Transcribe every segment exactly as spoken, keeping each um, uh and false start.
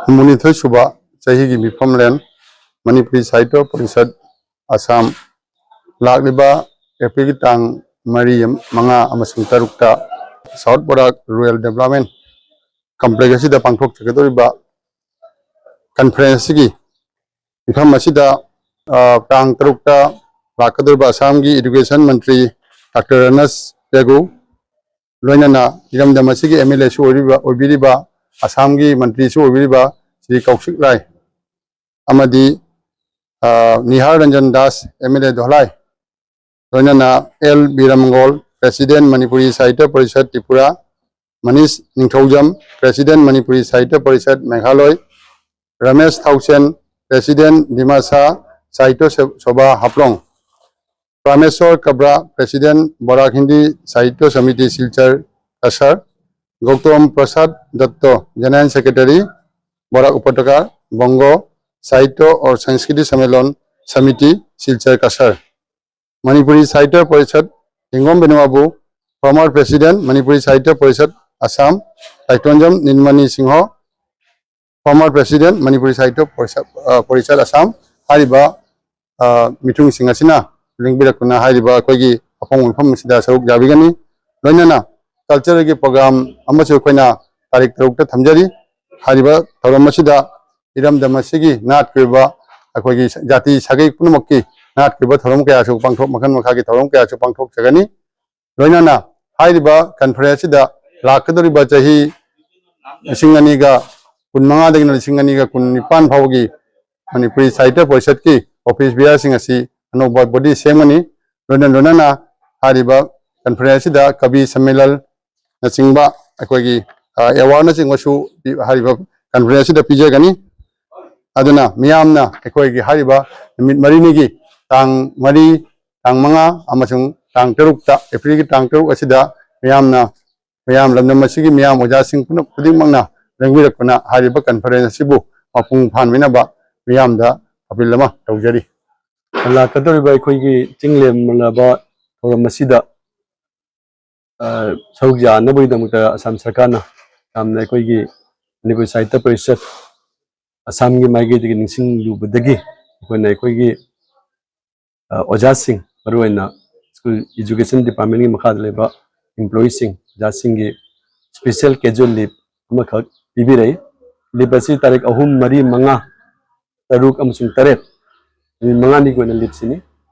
ꯍꯨꯝꯐꯨꯅꯤꯊꯣꯏ ꯁꯨꯕ ꯆꯍꯤꯒꯤ ꯃꯤꯐꯝꯂꯦꯟ ꯃꯅꯤꯄꯨꯔꯤ ꯁꯥꯍꯤꯇ꯭ꯌ ꯄꯔꯤꯁꯠ ꯑꯁꯥꯝ ꯂꯥꯛꯂꯤꯕ ꯑꯦꯄ꯭ꯔꯤꯜꯒꯤ ꯇꯥꯡ ꯃꯔꯤ, ꯃꯉꯥ ꯑꯃꯁꯨꯡ ꯇꯔꯨꯛꯇ ꯁꯥꯎꯠ ꯕꯣꯔꯥꯛ ꯔꯨꯔꯦꯜ ꯗꯦꯕꯂꯞꯃꯦꯟ ꯀꯝꯄ꯭ꯂꯦꯛꯁ ꯑꯁꯤꯗ ꯄꯥꯡꯊꯣꯛꯆꯒꯗꯧꯔꯤꯕ ꯀꯟꯐꯔꯦꯟꯁ ꯑꯁꯤꯒꯤ ꯃꯤꯐꯝ ꯑꯁꯤꯗ, ꯑ, ꯇꯥꯡ ꯇꯔꯨꯛꯇ ꯂꯥꯛꯀꯗꯧꯔꯤꯕ ꯑꯁꯥꯝꯒꯤ ꯏꯗꯨꯀꯦꯁꯟ ꯃꯟꯇ꯭ꯔꯤ ꯗꯥꯛꯇꯔ ꯔꯅꯁ ꯄꯦꯒꯨ, ꯂꯣꯏꯅꯅ ꯏꯔꯝꯗꯝ ꯑꯁꯤꯒꯤ ꯑꯦꯝ ꯑꯦꯜ ꯑꯦꯁꯨ ꯑꯣꯏꯔꯤꯕ, ꯑꯣꯏꯕꯤꯔꯤꯕ, ꯑꯁꯥꯝꯒꯤ ꯃꯟꯇ꯭ꯔꯤꯁꯨ ꯑꯣꯏꯕꯤꯔꯤꯕ ꯁ꯭ꯔꯤ ꯀꯧꯁꯤꯛ ꯔꯥꯏ ꯑꯃꯗꯤ, ꯑ, Nihar Ranjan Das, M L A Dholai, ꯂꯣꯏꯅꯅ L Biramangol, president Manipuri Sahitya Parishad Tripura, Manis Ningthoujam, president Manipuri Sahitya Parishad Meghalaya, Ramesh Thousen, president Dimasa Sahitya ꯁ-, Sobha Haflong, Prameshor Kabra, president Barak Hindi Sahitya Samiti Silchar Cachar, Gautam Prasad Dutta, general secretary Barak Upatyaka, Bango Sahitya ꯑꯣꯔ Sanskriti Sammelan Samiti Silchar Cachar, Manipuri Sahitya Parishad Hingom Benu Babu, former president Manipuri Sahitya Parishad Assam, ꯂꯥꯏꯇꯣꯟꯖꯝ ꯅꯤꯜꯃꯅꯤ Singh, former president Manipuri Sahitya parishad, ꯑ, ꯄꯔꯤꯁꯠ ꯑꯁꯥꯝ, ꯍꯥꯏꯔꯤꯕ, ꯑ, ꯃꯤꯊꯨꯡꯁꯤꯡ ꯑꯁꯤꯅ ꯂꯦꯡꯕꯤꯔꯛꯇꯨꯅ ꯍꯥꯏꯔꯤꯕ ꯑꯩꯈꯣꯏꯒꯤ ꯑꯐꯣꯡꯕ ꯃꯤꯐꯝ ꯑꯁꯤꯗ ꯁꯔꯨꯛ ꯌꯥꯕꯤꯒꯅꯤ꯫ ꯂꯣꯏꯅꯅ ꯀꯜꯆꯔꯦꯜꯒꯤ ꯄ꯭ꯔꯣꯒ꯭ꯔꯥꯝ ꯑꯃꯁꯨ ꯑꯩꯈꯣꯏꯅ ꯇꯥꯔꯤꯛ ꯇꯔꯨꯛꯇ ꯊꯝꯖꯔꯤ꯫ ꯍꯥꯏꯔꯤꯕ ꯊꯧꯔꯝ ꯑꯁꯤꯗ ꯏꯔꯝꯗꯝ ꯑꯁꯤꯒꯤ ꯅꯥꯠꯀꯤ ꯑꯣꯏꯕ, ꯑꯩꯈꯣꯏꯒꯤ ꯖꯥꯇꯤ ꯁꯥꯒꯩ ꯄꯨꯝꯅꯃꯛꯀꯤ ꯅꯥꯠꯀꯤ ꯑꯣꯏꯕ ꯊꯧꯔꯝ ꯀꯌꯥꯁꯨ ꯄꯥꯡꯊꯣꯛ, ꯃꯈꯜ ꯃꯈꯥꯒꯤ ꯊꯧꯔꯝ ꯀꯌꯥꯁꯨ ꯄꯥꯡꯊꯣꯛꯆꯒꯅꯤ꯫ ꯂꯣꯏꯅꯅ ꯍꯥꯏꯔꯤꯕ ꯀꯟꯐꯔꯦꯟꯁ ꯑꯁꯤꯗ ꯂꯥꯛꯀꯗꯧꯔꯤꯕ ꯆꯍꯤ ꯂꯤꯁꯤꯡ ꯑꯅꯤꯒ ꯀꯨꯟꯃꯉꯥꯗꯒꯤꯅ ꯂꯤꯁꯤꯡ ꯑꯅꯤꯒ ꯀꯨꯟꯅꯤꯄꯥꯟ ꯐꯥꯎꯕꯒꯤ ꯃꯅꯤꯄꯨꯔꯤ ꯁꯥꯍꯤꯇ꯭ꯌ ꯄꯔꯤꯁꯠꯀꯤ ꯑꯣꯐꯤꯁ ꯕꯤꯌꯥꯔꯁꯤꯡ ꯑꯁꯤ ꯑꯅꯧꯕ ꯕꯣꯗꯤ ꯁꯦꯝꯒꯅꯤ꯫ ꯂꯣꯏꯅ ꯂꯣꯏꯅꯅ ꯍꯥꯏꯔꯤꯕ ꯀꯟꯐꯔꯦꯟꯁ ꯑꯁꯤꯗ ꯀꯕꯤ ꯁꯝꯃꯦꯂꯟꯅꯆꯤꯡꯕ ꯑꯩꯈꯣꯏꯒꯤ, ꯑ, ꯑꯦꯋꯥꯔꯗꯅꯆꯤꯡꯕꯁꯨ ꯄꯤ-, ꯍꯥꯏꯔꯤꯕ ꯀꯟꯐꯔꯦꯟꯁ ꯑꯁꯤꯗ ꯄꯤꯖꯒꯅꯤ꯫ ꯑꯗꯨꯅ ꯃꯤꯌꯥꯝꯅ ꯑꯩꯈꯣꯏꯒꯤ ꯍꯥꯏꯔꯤꯕ ꯅꯨꯃꯤꯠ ꯃꯔꯤꯅꯤꯒꯤ, ꯇꯥꯡ ꯃꯔꯤ, ꯇꯥꯡ ꯃꯉꯥ ꯑꯃꯁꯨꯡ ꯇꯥꯡ ꯇꯔꯨꯛꯇ, ꯑꯦꯄ꯭ꯔꯤꯜꯒꯤ ꯇꯥꯡ ꯇꯔꯨꯛ ꯑꯁꯤꯗ ꯃꯤꯌꯥꯝꯅ, ꯃꯤꯌꯥꯝ, ꯂꯝꯗꯝ ꯑꯁꯤꯒꯤ ꯃꯤꯌꯥꯝ, ꯑꯣꯖꯥꯁꯤꯡ ꯄꯨꯝꯅ-, ꯈꯨꯗꯤꯡꯃꯛꯅ ꯂꯦꯡꯕꯤꯔꯛꯇꯨꯅ ꯍꯥꯏꯔꯤꯕ ꯀꯟꯐꯔꯦꯟꯁ ꯑꯁꯤꯕꯨ ꯃꯄꯨꯡ ꯐꯥꯍꯟꯕꯤꯅꯕ ꯃꯤꯌꯥꯝꯗ ꯑꯄꯤꯜ ꯑꯃ ꯇꯧꯖꯔꯤ꯫ ꯂꯥꯛꯀꯗꯧꯔꯤꯕ ꯑꯩꯈꯣꯏꯒꯤ ꯆꯤꯡ ꯂꯦꯝꯂꯕ ꯊꯧꯔꯝ ꯑꯁꯤꯗ, ꯑ, ꯁꯔꯨꯛ ꯌꯥꯅꯕꯒꯤꯗꯃꯛꯇ ꯑꯁꯥꯝ ꯁꯔꯀꯥꯔꯅ ꯌꯥꯝꯅ ꯑꯩꯈꯣꯏꯒꯤ ꯃꯅꯤꯄꯨꯔ ꯁꯥꯍꯤꯇ꯭ꯌ ꯄꯔꯤꯁꯠ ꯑꯁꯥꯝꯒꯤ ꯃꯥꯏꯀꯩꯗꯒꯤ ꯅꯤꯡꯁꯤꯡꯂꯨꯕꯗꯒꯤ ꯑꯩꯈꯣꯏꯅ ꯑꯩꯈꯣꯏꯒꯤ ꯑ, ꯑꯣꯖꯥꯁꯤꯡ, ꯃꯔꯨꯑꯣꯏꯅ ꯁ꯭ꯀꯨꯜ ꯏꯖꯨꯀꯦꯁꯟ ꯗꯤꯄꯥꯔꯠꯃꯦꯟꯒꯤ ꯃꯈꯥꯗ ꯂꯩꯕ ꯏꯝꯄ꯭ꯂꯣꯌꯤꯁꯤꯡ, ꯑꯣꯖꯥꯁꯤꯡꯒꯤ ꯁ꯭ꯄꯦꯁꯦꯜ ꯀꯦꯖꯨꯋꯦꯜ ꯂꯤꯞ ꯑꯃꯈꯛ ꯄꯤꯕꯤꯔꯛꯏ꯫ ꯂꯤꯞ ꯑꯁꯤ ꯇꯥꯔꯤꯛ ꯑꯍꯨꯝ, ꯃꯔꯤ, ꯃꯉꯥ, ꯇꯔꯨꯛ ꯑꯃꯁꯨꯡ ꯇꯔꯦꯠ, ꯅꯨꯃꯤꯠ ꯃꯉꯥꯅꯤꯒꯤ ꯑꯣꯏꯅ ꯂꯤꯞꯁꯤꯅꯤ꯫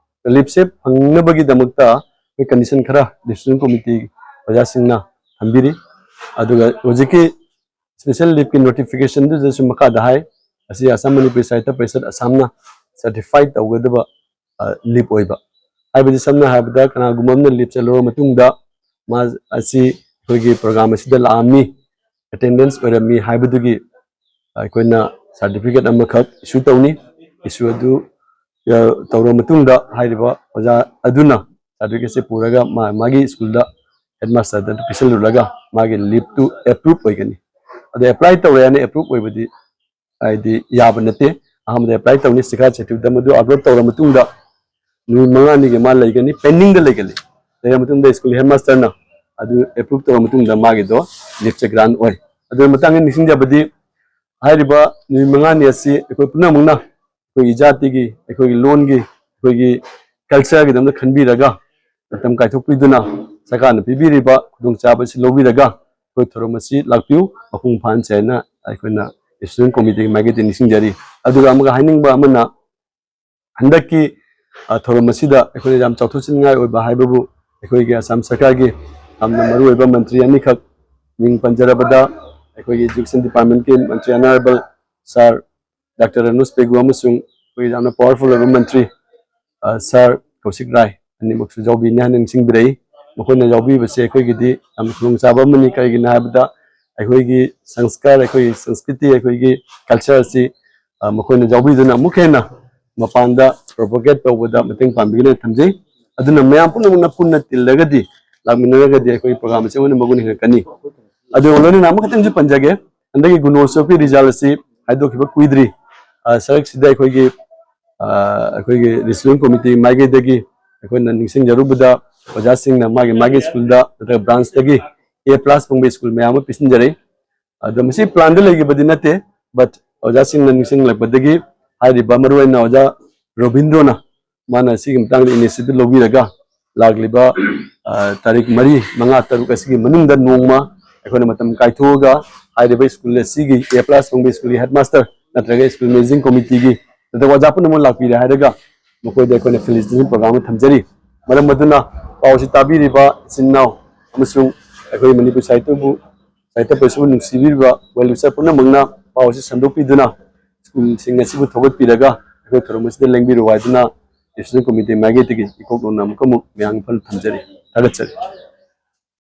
ꯂꯤꯞꯁꯦ ꯐꯪꯅꯕꯒꯤꯗꯃꯛꯇ ꯑꯩꯈꯣꯏ ꯀꯟꯗꯤꯁꯟ ꯈꯔ ꯗꯤꯁꯤꯄ꯭ꯂꯤꯟ ꯀꯣꯃꯤꯇꯤ ꯑꯣꯖꯥꯁꯤꯡꯅ ꯊꯝꯕꯤꯔꯤ꯫ ꯑꯗꯨꯒ ꯍꯧꯖꯤꯛꯀꯤ ꯁ꯭ꯄꯦꯁꯦꯜ ꯂꯤꯞꯀꯤ ꯅꯣꯇꯤꯐꯤꯀꯦꯁꯟꯗꯨꯗꯁꯨ ꯃꯈꯥꯗ ꯍꯥꯏ, ꯑꯁꯤ ꯑꯁꯥꯝ ꯃꯅꯤꯄꯨꯔꯤ ꯁꯥꯍꯤꯇ꯭ꯌ ꯄꯔꯤꯁꯠ ꯑꯁꯥꯝꯅ ꯁꯔꯇꯤꯐꯥꯏ ꯇꯧꯒꯗꯕ ꯑ, ꯂꯤꯞ ꯑꯣꯏꯕ꯫ ꯍꯥꯏꯕꯗꯤ ꯁꯝꯅ ꯍꯥꯏꯔꯕꯗ ꯀꯅꯥꯒꯨꯝꯕ ꯑꯃꯅ ꯂꯤꯞꯁꯦ ꯂꯧꯔ ꯃꯇꯨꯡꯗ ꯃꯥ ꯑꯁꯤ ꯑꯩꯈꯣꯏꯒꯤ ꯄ꯭ꯔꯣꯒ꯭ꯔꯥꯝ ꯑꯁꯤꯗ ꯂꯥꯛꯑꯝꯃꯤ, ꯑꯦꯇꯦꯟꯗꯦꯟꯁ ꯑꯣꯏꯔꯝꯃꯤ ꯍꯥꯏꯕꯗꯨꯒꯤ ꯑꯩꯈꯣꯏꯅ ꯁꯥꯔꯇꯤꯐꯤꯀꯦꯠ ꯑꯃꯈꯛ ꯏꯁꯨ ꯇꯧꯅꯤ꯫ ꯏꯁꯨ ꯑꯗꯨ ꯑ, ꯇꯧꯔ ꯃꯇꯨꯡꯗ ꯍꯥꯏꯔꯤꯕ ꯑꯣꯖꯥ ꯑꯗꯨꯅ ꯁꯥꯔꯇꯤꯐꯤꯀꯦꯠꯁꯦ ꯄꯨꯔꯒ ꯃꯥ ꯃꯥꯒꯤ ꯁ꯭ꯀꯨꯜꯗ ꯍꯦꯗꯃꯥꯁꯇꯔꯗ ꯄꯤꯁꯜꯂꯨꯔꯒ ꯃꯥꯒꯤ ꯂꯤꯞꯇꯨ ꯑꯦꯄ꯭ꯔꯨꯞ ꯑꯣꯏꯒꯅꯤ꯫ ꯑꯗꯣ ꯑꯦꯄ꯭ꯂꯥꯏ ꯇꯧꯔꯦ ꯍꯥꯏꯅ ꯑꯦꯄ꯭ꯔꯨꯞ ꯑꯣꯏꯕꯗꯤ ꯍꯥꯏꯗꯤ ꯌꯥꯕ ꯅꯠꯇꯦ꯫ ꯑꯍꯥꯟꯕꯗ ꯑꯦꯄ꯭ꯂꯥꯏ ꯇꯧꯅꯤ, ꯁꯤꯈꯥ ꯆꯦꯇꯨꯗ ꯃꯗꯨ ꯑꯞꯂꯣꯗ ꯇꯧꯔ ꯃꯇꯨꯡꯗ ꯅꯨꯃꯤꯠ ꯃꯉꯥꯅꯤꯒꯤ ꯃꯥ ꯂꯩꯒꯅꯤ, ꯄꯦꯟꯗꯤꯡꯗ ꯂꯩꯒꯅꯤ꯫ ꯂꯩꯔ ꯃꯇꯨꯡꯗ ꯁ꯭ꯀꯨꯜ ꯍꯦꯗꯃꯥꯁꯇꯔꯅ ꯑꯗꯨ ꯑꯦꯄ꯭ꯔꯨꯞ ꯇꯧꯔ ꯃꯇꯨꯡꯗ ꯃꯥꯒꯤꯗꯣ ꯂꯤꯞꯁꯦ ꯒ꯭ꯔꯥꯟ ꯑꯣꯏ꯫ ꯑꯗꯨꯒꯤ ꯃꯇꯥꯡꯗ ꯅꯤꯡꯁꯤꯡꯖꯕꯗꯤ, ꯍꯥꯏꯔꯤꯕ ꯅꯨꯃꯤꯠ ꯃꯉꯥꯅꯤ ꯑꯁꯤ ꯑꯩꯈꯣꯏ ꯄꯨꯝꯅꯃꯛꯅ ꯑꯩꯈꯣꯏꯒꯤ ꯖꯥꯇꯤꯒꯤ, ꯑꯩꯈꯣꯏꯒꯤ ꯂꯣꯟꯒꯤ, ꯑꯩꯈꯣꯏꯒꯤ ꯀꯜꯆꯔꯒꯤꯗꯃꯛꯇ ꯈꯟꯕꯤꯔꯒ ꯃꯇꯝ ꯀꯥꯏꯊꯣꯛꯄꯤꯗꯨꯅ ꯁꯔꯀꯥꯔꯅ ꯄꯤꯕꯤꯔꯤꯕ ꯈꯨꯗꯣꯡꯆꯥꯕ ꯑꯁꯤ ꯂꯧꯕꯤꯔꯒ ꯑꯩꯈꯣꯏ ꯊꯧꯔꯝ ꯑꯁꯤ ꯂꯥꯛꯄꯤꯌꯨ, ꯃꯄꯨꯡ ꯐꯥꯍꯟꯁꯦ ꯍꯥꯏꯅ ꯑꯩꯈꯣꯏꯅ ꯏꯁꯇꯨꯗꯦꯟ ꯀꯣꯃꯤꯇꯤꯒꯤ ꯃꯥꯏꯀꯩꯗꯒꯤ ꯅꯤꯡꯁꯤꯡꯖꯔꯤ꯫ ꯑꯗꯨꯒ ꯑꯃꯒ ꯍꯥꯏꯅꯤꯡꯕ ꯑꯃꯅ, ꯍꯟꯗꯛꯀꯤ, ꯑ, ꯊꯧꯔꯝ ꯑꯁꯤꯗ ꯑꯩꯈꯣꯏꯅ ꯌꯥꯝ ꯆꯥꯎꯊꯣꯛꯆꯅꯤꯡꯉꯥꯏ ꯑꯣꯏꯕ ꯍꯥꯏꯕꯕꯨ ꯑꯩꯈꯣꯏꯒꯤ ꯑꯁꯥꯝ ꯁꯔꯀꯥꯔꯒꯤ ꯌꯥꯝꯅ ꯃꯔꯨꯑꯣꯏꯕ ꯃꯟꯇ꯭ꯔꯤ ꯑꯅꯤꯈꯛ ꯃꯤꯡ ꯄꯟꯖꯔꯕꯗ, ꯑꯩꯈꯣꯏꯒꯤ ꯏꯖꯨꯀꯦꯁꯟ ꯗꯤꯄꯥꯔꯠꯃꯦꯟꯀꯤ ꯃꯟꯇ꯭ꯔꯤ ꯑꯅꯔꯦꯕꯜ ꯁꯥꯔ ꯗꯥꯛꯇꯔ ꯔꯅꯣꯖ ꯄꯦꯒꯨ ꯑꯃꯁꯨꯡ ꯑꯩꯈꯣꯏꯒꯤ ꯌꯥꯝꯅ ꯄꯥꯋꯔꯐꯨꯜ ꯑꯣꯏꯕ ꯃꯟꯇ꯭ꯔꯤ, ꯑ, ꯁꯥꯔ ꯀꯧꯁꯤꯛ ꯔꯥꯏ ꯑꯅꯤꯃꯛꯁꯨ ꯌꯥꯎꯕꯤꯅꯤ ꯍꯥꯏꯅ ꯅꯤꯡꯁꯤꯡꯕꯤꯔꯛꯏ꯫ ꯃꯈꯣꯏꯅ ꯌꯥꯎꯕꯤꯕꯁꯦ ꯑꯩꯈꯣꯏꯒꯤꯗꯤ ꯌꯥꯝꯅ ꯈꯨꯗꯣꯡꯆꯥꯕ ꯑꯃꯅꯤ꯫ ꯀꯔꯤꯒꯤꯅꯣ ꯍꯥꯏꯕꯗ ꯑꯩꯈꯣꯏꯒꯤ ꯁꯪꯁꯀꯥꯔ, ꯑꯩꯈꯣꯏꯒꯤ ꯁꯪꯁꯀ꯭ꯔꯤꯇꯤ, ꯑꯩꯈꯣꯏꯒꯤ ꯀꯜꯆꯔ ꯑꯁꯤ, ꯑ, ꯃꯈꯣꯏꯅ ꯌꯥꯎꯕꯤꯗꯨꯅ ꯑꯃꯨꯛ ꯍꯦꯟꯅ ꯃꯄꯥꯟꯗ ꯄ꯭ꯔꯣꯄꯣꯒꯦꯠ ꯇꯧꯕꯗ ꯃꯇꯦꯡ ꯄꯥꯡꯕꯤꯒꯅꯤ ꯊꯝꯖꯩ꯫ ꯑꯗꯨꯅ ꯃꯌꯥꯝ ꯄꯨꯝꯅꯃꯛꯅ ꯄꯨꯟꯅ ꯇꯤꯜꯂꯒꯗꯤ, ꯂꯥꯛꯃꯤꯟꯅꯔꯒꯗꯤ ꯑꯩꯈꯣꯏꯒꯤ ꯄ꯭ꯔꯣꯒ꯭ꯔꯥꯝ ꯑꯁꯤ ꯑꯃꯨꯛ ꯍꯦꯟꯅ ꯃꯒꯨꯟ ꯍꯦꯟꯒꯠꯀꯅꯤ꯫ ꯑꯗꯨꯒ ꯂꯣꯏꯅꯅ ꯑꯃꯈꯛꯇꯪꯁꯨ ꯄꯟꯖꯒꯦ, ꯍꯟꯗꯛꯀꯤ ꯒꯨꯅꯣꯠꯁꯣꯞꯀꯤ ꯔꯤꯖꯜ ꯑꯁꯤ ꯍꯥꯏꯗꯣꯛꯈꯤꯕ ꯀꯨꯏꯗ꯭ꯔꯤ꯫ ꯑ, ꯁꯔꯛꯁꯤꯗ ꯑꯩꯈꯣꯏꯒꯤ, ꯑ, ꯑꯩꯈꯣꯏꯒꯤ ꯔꯤꯁꯤꯚꯤꯡ ꯀꯣꯃꯤꯇꯤ ꯃꯥꯏꯀꯩꯗꯒꯤ ꯑꯩꯈꯣꯏꯅ ꯅꯤꯡꯁꯤꯡꯖꯔꯨꯕꯗ ꯑꯣꯖꯥꯁꯤꯡꯅ ꯃꯥꯒꯤ ꯃꯥꯒꯤ ꯁ꯭ꯀꯨꯜꯗ ꯅꯠꯇ꯭ꯔꯒ ꯕ꯭ꯔꯥꯟꯁꯇꯒꯤ A plus ꯐꯪꯕ ꯁ꯭ꯀꯨꯜ ꯃꯌꯥꯝ ꯑꯃ ꯄꯤꯁꯤꯟꯖꯔꯛꯏ꯫ ꯑꯗꯣ ꯃꯁꯤ ꯄ꯭ꯂꯥꯟꯗ ꯂꯩꯈꯤꯕꯗꯤ ꯅꯠꯇꯦ, but ꯑꯣꯖꯥꯁꯤꯡꯅ ꯅꯤꯡꯁꯤꯡꯂꯛꯄꯗꯒꯤ ꯍꯥꯏꯔꯤꯕ, ꯃꯔꯨꯑꯣꯏꯅ ꯑꯣꯖꯥ ꯔꯣꯕꯤꯟꯗ꯭ꯔꯣꯅ, ꯃꯥꯅ ꯁꯤꯒꯤ ꯃꯇꯥꯡꯗ initiative ꯂꯧꯕꯤꯔꯒ, ꯂꯥꯛꯂꯤꯕ, ꯑ, ꯇꯥꯔꯤꯛ ꯃꯔꯤ, ꯃꯉꯥ, ꯇꯔꯨꯛ ꯑꯁꯤꯒꯤ ꯃꯅꯨꯡꯗ ꯅꯣꯡꯃ ꯑꯩꯈꯣꯏꯅ ꯃꯇꯝ ꯀꯥꯏꯊꯣꯛꯑꯒ ꯍꯥꯏꯔꯤꯕ ꯁ꯭ꯀꯨꯜ ꯑꯁꯤꯒꯤ, ꯑꯦ ꯄ꯭ꯂꯁ ꯐꯪꯕ ꯁ꯭ꯀꯨꯜꯒꯤ ꯍꯦꯗꯃꯥꯁꯇꯔ ꯅꯠꯇ꯭ꯔꯒ ꯁ꯭ꯀꯨꯜ ꯃꯦꯅꯦꯖꯤꯡ ꯀꯣꯃꯤꯇꯤꯒꯤ ꯅꯠꯇ꯭ꯔꯒ ꯑꯣꯖꯥ ꯄꯨꯝꯅꯃꯛ ꯂꯥꯛꯄꯤꯔꯦ ꯍꯥꯏꯔꯒ ꯃꯈꯣꯏꯗ ꯑꯩꯈꯣꯏꯅ felicitation program ꯑꯃ ꯊꯝꯖꯔꯤ꯫ ꯃꯔꯝ ꯑꯗꯨꯅ ꯄꯥꯎꯁꯤ ꯇꯥꯕꯤꯔꯤꯕ ꯏꯆꯤꯟ ꯏꯅꯥꯎ ꯑꯃꯁꯨꯡ ꯑꯩꯈꯣꯏ ꯃꯅꯤꯄꯨꯔ ꯁꯥꯍꯤꯇ꯭ꯌꯕꯨ, ꯁꯥꯍꯤꯇ꯭ꯌ ꯄꯔꯤꯁꯠꯄꯨ ꯅꯨꯡꯁꯤꯕꯤꯔꯤꯕ well wisher ꯄꯨꯝꯅꯃꯛꯅ ꯄꯥꯎꯁꯤ ꯁꯟꯗꯣꯛꯄꯤꯗꯨꯅ ꯁ꯭ꯀꯨꯜꯁꯤꯡ ꯑꯁꯤꯕꯨ ꯊꯧꯒꯠꯄꯤꯔꯒ ꯑꯩꯈꯣꯏ ꯊꯧꯔꯝ ꯑꯁꯤꯗ ꯂꯦꯡꯕꯤꯔꯨ ꯍꯥꯏꯗꯨꯅ Student Committee ꯃꯥꯏꯀꯩꯗꯒꯤ ꯏꯀꯣꯛ ꯅꯧꯅ ꯑꯃꯨꯛꯀ ꯑꯃꯨꯛ ꯃꯌꯥꯝꯒꯤ ꯐꯝꯗ ꯊꯝꯖꯔꯤ꯫ ꯊꯥꯒꯠꯆꯔꯤ꯫